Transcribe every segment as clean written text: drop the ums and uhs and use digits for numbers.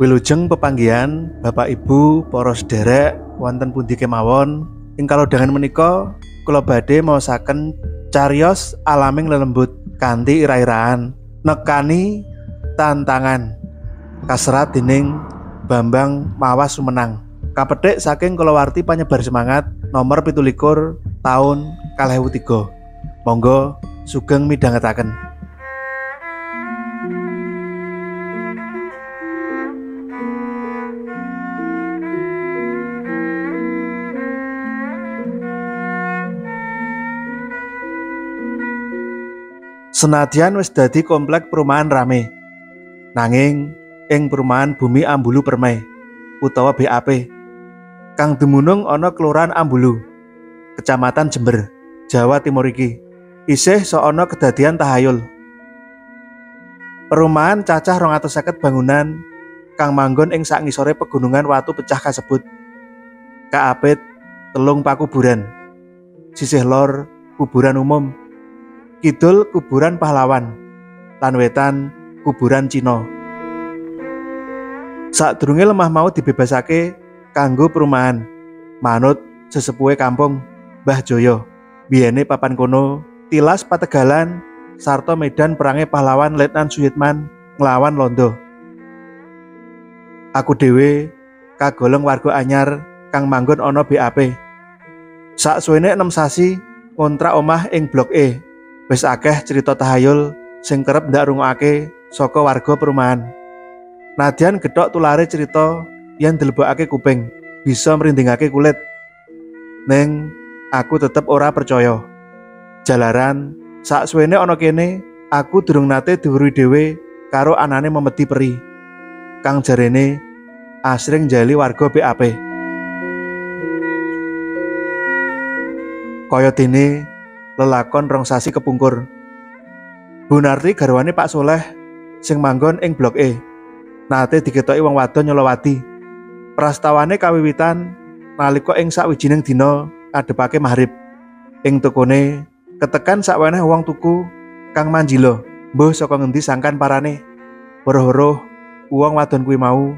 Wilujeng pepanggihan Bapak Ibu para sederek wonten pundi kemawon. Ing kalodhangan menika kula badhe maosaken cariyos alaming lelembut kanthi ira-iraan nekani tantangan kaserat dening Bambang Mawas Sumenang. Kapethik saking kulawarti panyebar semangat nomor 17 tahun 2003. Monggo sugeng midhangetaken. Senadyan wis dadi komplek perumahan rame, nanging ing perumahan Bumi Ambulu Permai utawa BAP kang dumunung ana Kelurahan Ambulu, Kecamatan Jember, Jawa Timur iki isih sok ana kedadian tahayul. Perumahan cacah 250 bangunan kang manggon ing sak ngisore pegunungan watu pecah kasebut. Kaapit 3 pakuburan. Sisih lor kuburan umum, kidul kuburan pahlawan, lan wetan kuburan Cina. Sadurunge lemah mau dibebasake kanggo perumahan, manut sesepuhe kampung Mbah Joyo. Biyene papan kono tilas pategalan sarta medan perange pahlawan Letnan Suyitman nglawan Londo. Aku dhewe kagolong warga anyar kang manggon ana BAP. Saksuwene 6 sasi ngontrak omah ing Blok E. Wis akeh cerita tahayul sing kerep ndak rungokake saka warga perumahan. Nadyan gethok tulare cerita yen dilebokake kuping bisa merindingake kulit. Ning aku tetep ora percaya. Jalaran saksuwene ana kene aku durung nate diweruhi dhewe karo anane memedi peri kang jarene asring njali warga BAP. Kaya dene lelakon 2 sasi kepungkur. Bu Narti garwane Pak Soleh sing manggon ing Blok E nate diketoki wong wadon nyolowati. Prastawane kawiwitan nalika ing sawijining dina ngadepake maghrib. Ing tokone ketekan sakweneh wong tuku kang manjila, mbuh saka ngendi sangkan parane. Weruh-weruh wong wadon kuwi mau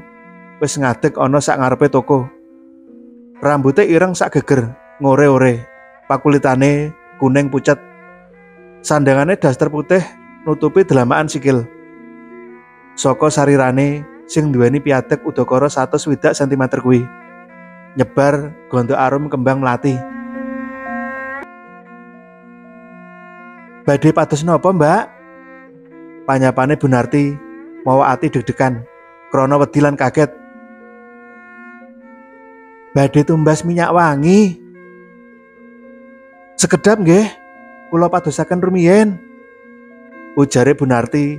wis ngadeg ana sak ngarepe toko. Rambute ireng sak geger, ngore-ore, pakulitane kuning pucet. Sandangane daster putih nutupi dlamakan sikil. Saka sarirane sing duweni piadeg udakara 160 cm kuwi nyebar gondo arum kembang melati. Badhe pados napa, Mbak? Panyapane Bu Narti mawa ati deg-degan krana wedi lan kaget. Badhe tumbas minyak wangi. Sekedap nggih, kula padosaken rumiyin. Ujare Bu Narti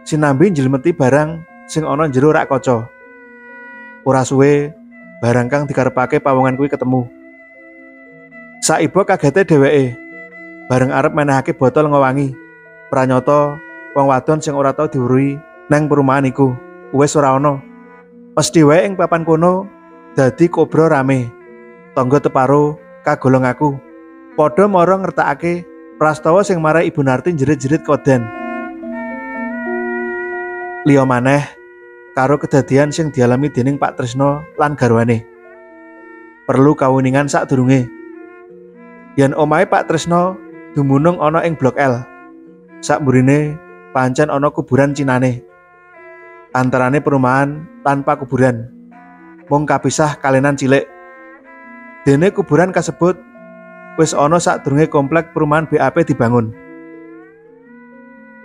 sinambi njlemeti barang sing ana jero rak kaca. Ora suwe barang kang dikarepake pawongan kuwi ketemu. Saiba kagete dheweke bareng arep menehake botol ngewangi. Pranyata wong wadon sing ora tau diweruhi nang perumahan iku wis ora ana. Mesti wae ing papan kono dadi kobra rame. Tangga teparo kagolong aku. Padha mara ngertakake prastawa sing marai Ibu Narti jerit-jerit koden. Liya maneh karo kedadian sing dialami dening Pak Tresno lan garwane. Perlu kawuningan sadurunge. Yen omahe Pak Tresno dumunung ana ing Blok L. Sakmburine pancen ana kuburan Cinane. Antarane perumahan tanpa kuburan, mung kapisah kalenan cilik. Dene kuburan kasebut wis ana sadurunge komplek perumahan BAP dibangun.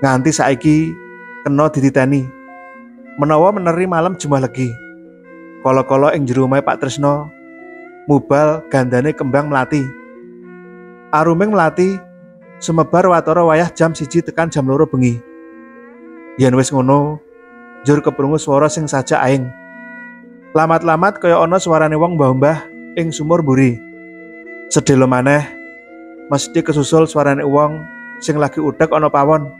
Nganti saiki kena dititeni. Menawa meneri malam Jumat Legi, kala-kala ing jero omahe Pak Tresno mubal gandane kembang melati. Aruming melati sumebar watara wayah jam 1 tekan jam 2 bengi. Yen wis ngono, njur keprungu swara sing sajak aing. Lamat-lamat kaya ana suarane wong mbah-mbah ing sumur mburi. Sedhela maneh mesti kesusul suarane wong sing lagi udhek ana pawon.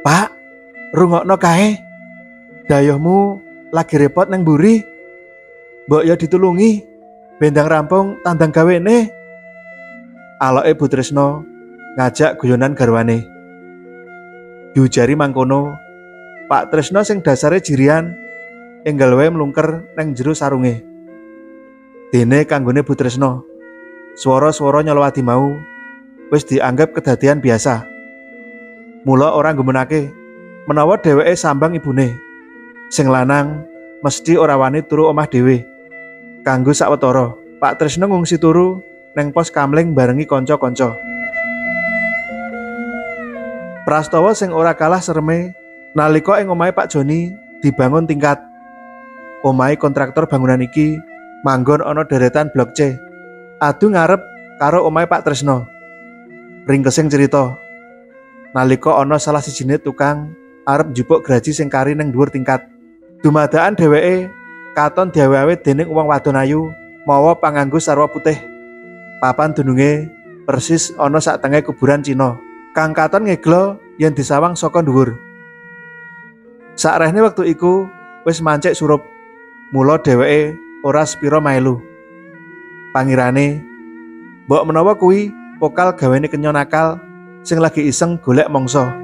Pak, rungokno kae. Dayohmu lagi repot nang mburi. Mbok ya ditulungi, bendang rampung tandang gawene. Aloke Bu Tresno ngajak guyonan garwane. Diujari mangkono, Pak Tresno sing dasare jirian enggal wae mlungker neng jero sarunge. Dene kanggone Bu Tresno, swara-swara nyolowadi mau wis dianggap kedadian biasa. Mula ora nggumunake menawa dheweke sambang ibune. Sing lanang mesti ora wani turu omah dhewe. Kanggo sawetara, Pak Tresno ngungsi turu neng pos kamling barengi kanca-kanca. Prastawa sing ora kalah sereme nalika ing omahe Pak Joni dibangun tingkat. Omahe kontraktor bangunan iki manggon ana deretan blok C. Adu ngarep karo omahe Pak Tresno. Ringkesing cerita, nalika ana salah sijine tukang arep njupuk graji sing kari neng dhuwur tingkat. Dumadakan dheweke katon diawe-awe dening wong wadon ayu mawa panganggo sarwa putih. Papan dununge persis ana sak tenge kuburan Cina. Kang katon ngeglo yen disawang saka dhuwur. Sakrehne wektu iku wis mancik surup. Mula dheweke ora sepira melu. Pangirane, mbok menawa kuwi pokal gawene kenya nakal sing lagi iseng golek mangsa.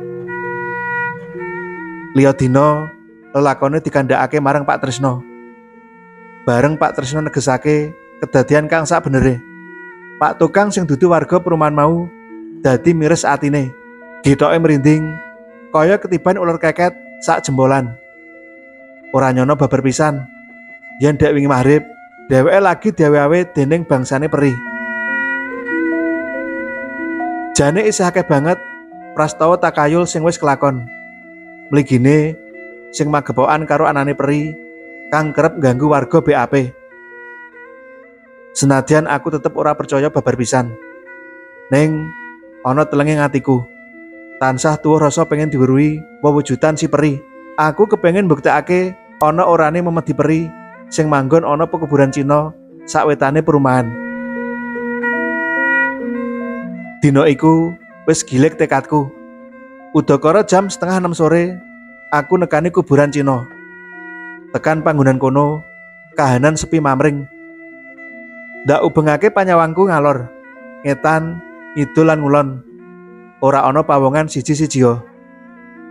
Liya dina lelakone dikandhakake marang Pak Tresno. Bareng Pak Tresno negesake kedadian kang sakbenere. Pak tukang sing dudu warga perumahan mau dadi miris atine. Gitoke merinding kaya ketiban ular keket sak jembolan. Ora nyono babar pisan yen dek wingi maghrib dheweke lagi diawe-awe dening bangsane peri. Jane isih akeh banget prastawa takayul sing wis kelakon. Mligine sing magepokan karo anane peri kang kerep ngganggu warga BAP. Senadyan aku tetep ora percaya babar pisan. Ning ana telenge atiku. Tansah tuwuh rasa pengen diweruhi wewujudan si peri. Aku kepengen mbuktekake ana orane memedi peri sing manggon ana pekuburan Cina sakwetane perumahan. Dina iku wis gilik tekadku. Udakara jam 5:30 sore aku nekani kuburan Cina. Tekan panggonan kono, kahanan sepi mamring. Ndak ubengake panyawangku ngalor, ngetan, ngidul lan ngulon. Ora ana pawongan siji-sijiya.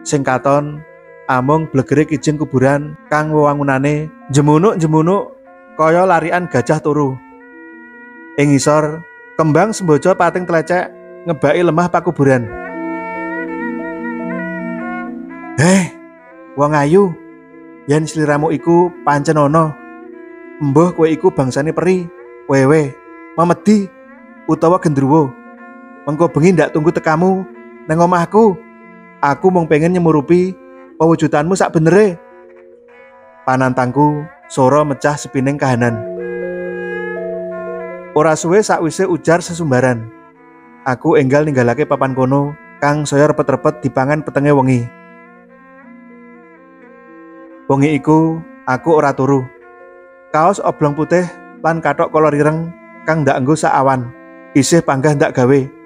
Sing katon amung blegere kijing kuburan kang wewangunane jemunuk-jemunuk kaya larian gajah turu. Ing ngisor, kembang semboja pating tlecek ngebaki lemah pakuburan. Heh, wong ayu, yen sliramu iku pancen ana. Embuh kowe iku bangsane peri, wewe, memedi utawa gendruwo. Mengko bengi ndak tunggu tekamu nang omahku. Aku mung pengen nyemurupi pewujudanmu sak benere. Panantangku sora mecah sepining kahanan. Ora suwe sakwise ujar sesumbaran. Aku enggal ninggalake papan kono kang saya repet-repet dipangan petenge wengi. Wengi iku aku ora turu. Kaos oblong putih lan kathok kolor ireng kang ndak nggo sak awan. Isih panggah ndak gawe.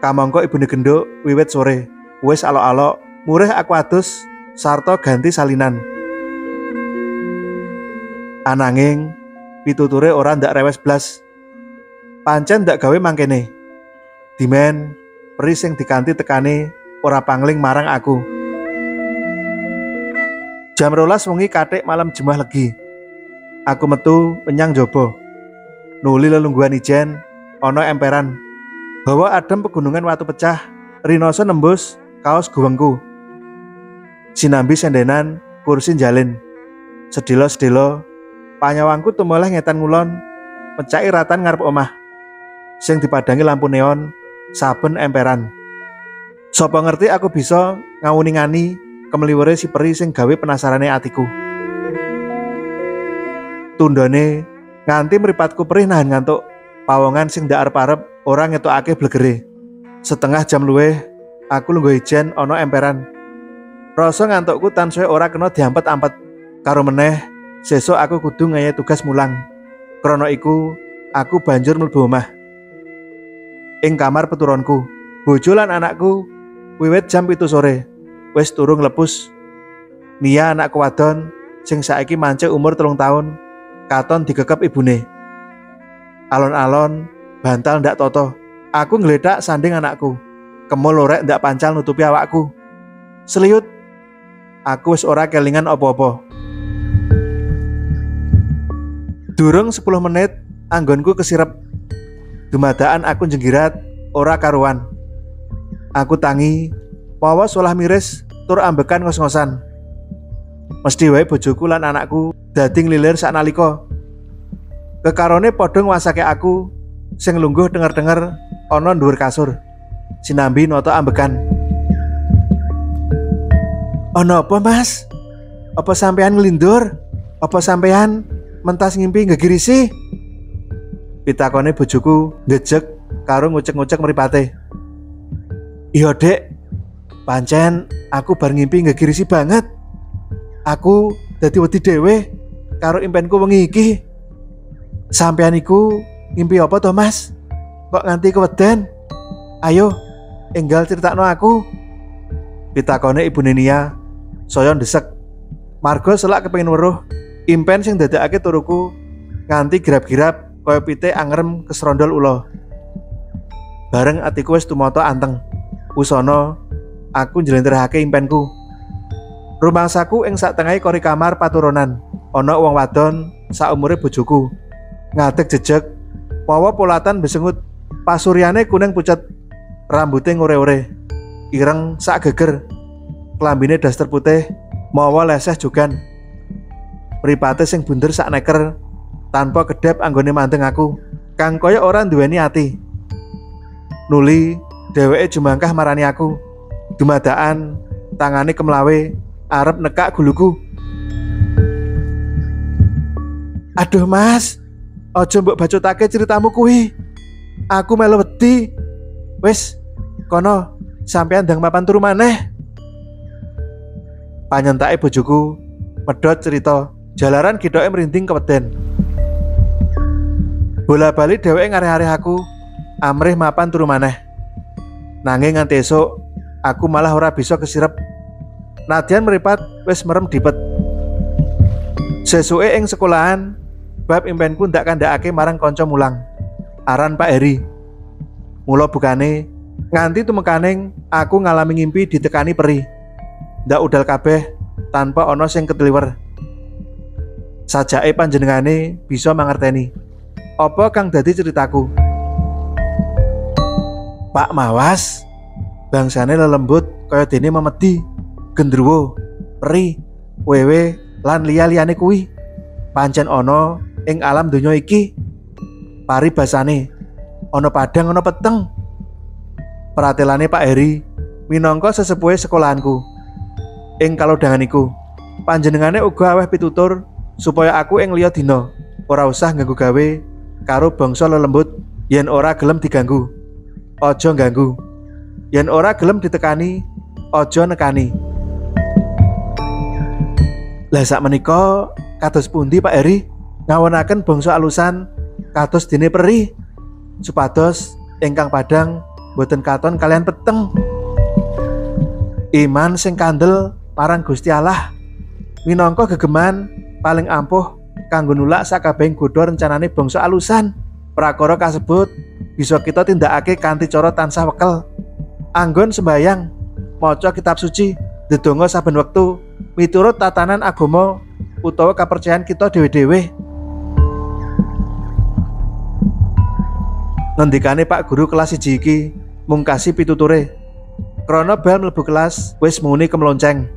Kamangka ibune genduk wiwit sore. Wis alok-alok, murih aku adus sarta ganti salinan. Ananging pituture ora ndak rewes blas. Pancen ndak gawe mangkene. Dimen peri sing dikanti tekane ora pangling marang aku. Jam 12 wengi kathik malam Jemah Legi. Aku metu menyang jaba. Nuli lelungguhan ijen ana emperan. Hawa adem pegunungan watu pecah, rinoso nembus kaos guwengku. Sinambi sendenan kursi njalin. Sedelo-sedelo panyawangku tumoleh ngetan ngulon, mecaki ratan ngarep omah. Sing dipadangi lampu neon saben emperan. Sapa ngerti aku bisa ngawuningani kemliwere si peri sing gawe penasarane atiku. Tundone nganti mripatku perih nahan ngantuk, pawongan sing ndak arep-arep ora ngetokake blegere. Setengah jam luwih aku lungguh ijen ana emperan. Rasa ngantukku tansaya ora kena diampet-ampet. Karo meneh sesuk aku kudu ngayahi tugas mulang. Krana iku aku banjur mlebu omah. Ing kamar peturonku, bojo lan anakku wiwit jam 7 sore wis turu nglepus. Nia anakku wadon sing saiki mancik umur 3 tahun katon digekep ibune. Alon-alon bantal ndak toto. Aku nggletak sanding anakku. Kemul lorek ndak pancal nutupi awakku. Seliut. aku wis ora kelingan apa-apa. Durung 10 menit anggonku kesirep. Dumadakan aku jenggirat ora karuan. Aku tangi, mawa solah miris tur ambekan ngos-ngosan. Mesti wae bojoku lan anakku dadi nglilir saknalika. Kekarone padha nguasake aku sing lungguh denger-denger ana dhuwur kasur. Sinambi nata ambekan. Ana apa, Mas? Apa sampean nglindur? Apa sampean mentas ngimpi ngegirisi? Pitakone bojoku ngejek karo ngucek-ngucek mripate. Iya, Dek. Pancen aku bar ngimpi ngegirisi banget. Aku dadi wedi dhewe karo impenku wengi iki. Sampean iku ngimpi apa to, Mas? Kok nganti keweden? Ayo, enggal critakno aku. Pitakone ibune Nia saya ndesek. Marga selak kepengin weruh impen sing ndadekake turuku nganti girap-girap kaya pitik angrem kesrondol ula. Bareng atiku wis tumata anteng. Usana aku njlentrehake impenku. Rumangsaku ing sak tengahe kori kamar paturonan, ana wong wadon saumure bojoku. Ngadeg jejeg, mawa polatan besengut, pasuryane kuning pucet, rambute ngore-ore, ireng sak geger, klambine daster putih, mawa leseh jogan. Mripate sing bunder sak neker, tanpa kedhep anggone mandeng aku, kang kaya ora nduweni ati. Nuli dheweke jumangkah marani aku. Dumadakan tangane kemlawe arep nekak guluku. Aduh, Mas, aja mbok bacotake ceritamu kuwi. Aku melu wedi. Wis, kono sampean ndang mapan turu maneh. Panyentake bojoku medhot cerita, jalaran githoke merinding keweden. Bola-bali dheweke ngareh-areh aku amrih mapan turu maneh. Nanging nganti esuk aku malah ora bisa kesirep. Nadyan mripat wis merem dipet. Sesuke ing sekolahan bab impenku ndak kandhakake marang kanca mulang. Aran Pak Heri. Mula bukane nganti tumekaning aku ngalami ngimpi ditekani peri. Ndak udal kabeh tanpa ana sing ketliwer. Sajake panjenengane bisa mangerteni apa kang dadi ceritaku. Pak Mawas bangsane lelembut kaya dene memedi, gendruwo, peri, wewe lan liya-liyane kuwi. Pancen ana ing alam donya iki. Paribasane ana padhang ana peteng. Pratelane Pak Heri minangka sesepuhe sekolahanku. Ing kalodhangan iku, panjenengane uga aweh pitutur supaya aku ing liya dina ora usah ngganggu gawe karo bangsa lelembut yen ora gelem diganggu. Aja ngganggu. Yen ora gelem ditekani, aja nekani. Lah sakmenika kados pundi Pak Heri ngawonaken bangsa alusan kados dene peri supados ingkang padhang boten katon kalian peteng. Iman sing kandel marang Gusti Allah minangka gegeman paling ampuh kanggo nulak sakabehing godha rencanane bangsa alusan. Prakara kasebut bisa kita tindakake kanthi cara tansah wekel, anggon sembayang, maca kitab suci, ndedonga saben wektu miturut tatanan agama utawa kapercayan kita dhewe-dhewe. Ngendikane Pak Guru kelas 1 iki mungkasi pituture. Krana bel mlebu kelas wis muni kemlonceng.